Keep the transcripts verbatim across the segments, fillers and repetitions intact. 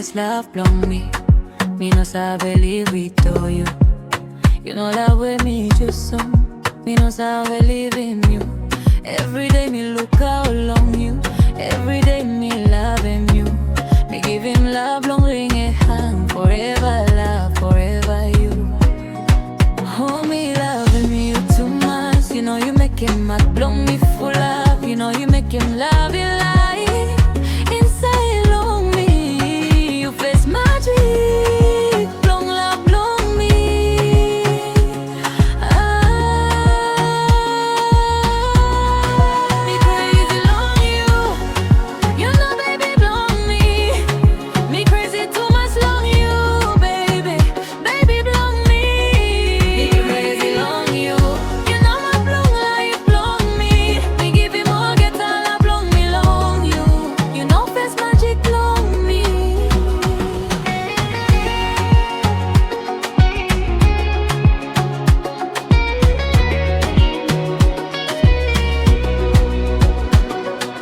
Lav blong mi, mi no save liv without yu. Yu no lav we mi jusum, mi no save liv in yu. Evridei mi lukaot long yu, evridei mi lavem yu. Mi givim lav blong ring e hang, forever lav, forever yu. O, mi lavem yu tumas, yu no yu mekem hat blong mi fulap, yu no yu mekem lav i laef insaed long mi. Yu fes majik blong lav blong mi. Ah, mi crazy long yu. Yu no baby blong mi. Mi crazy tumas long yu, baby. Baby blong mi. Mi crazy long yu. Yu no lav blong laef blong mi. Mi givim olgeta lav blong mi long yu. Yu no fes majik long mi.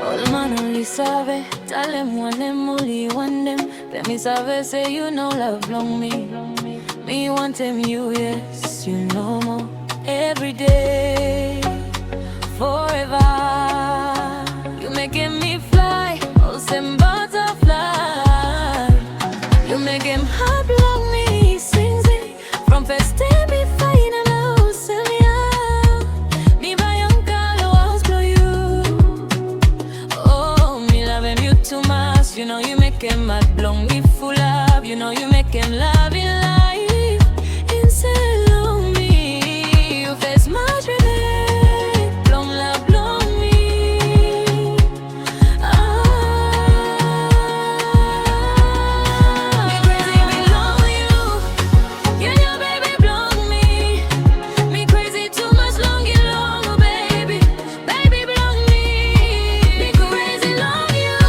Ol man oli save talem wanem, oli wanem. Be mi save se yu no lav blong mi. Mi wantem yu, yes, yu nomo. Evridei, forever. Yu mekem mi fly olsem butterfly. Yu mekem hat blong mi sing sing. From fes dei mi faenem olsem ya, mi bae anka long haos blong yu. O, mi lavem yu tumas, yu no yu mekem hat blong mi fulap, yu no yu mekem lav i laef insaed long mi. Yu fes majik blong lav blong mi. Ah, mi crazy blong yu. Yu no baby blong mi. Mi crazy tumas long yu, long yu, baby. Baby blong mi. Mi crazy long yu.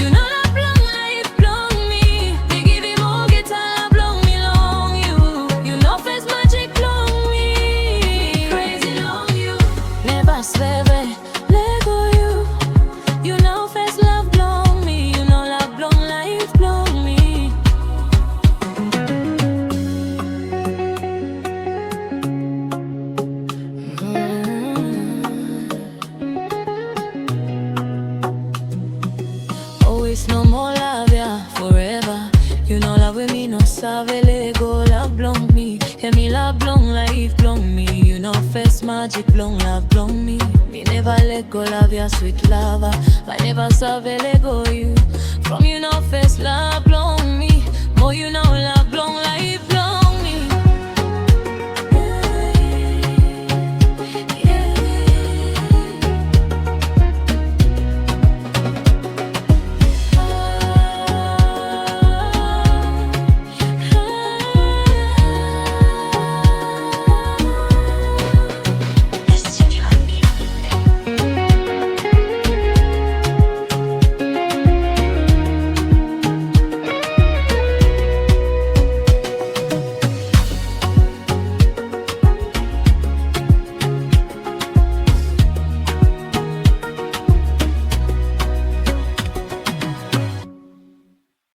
Yu no lav blong laef blong mi. Mi givim olgeta lav blong mi long yu. Yu no fes majik long mi. Mi crazy long yu. Neva save lego yu. Yu no fes lav blong mi. Yu no lav blong laef blong mi. Always no more love ya, forever. Yu no lav we mi no save lego lav blong mi. Hemi lav blong laef blong mi. Yu no fes majik blong lav blong mi. Mi neva lego lav ya, sweet lava. Mi neva save lego yu. From yu no fes lav blong mi. Mo yu no lav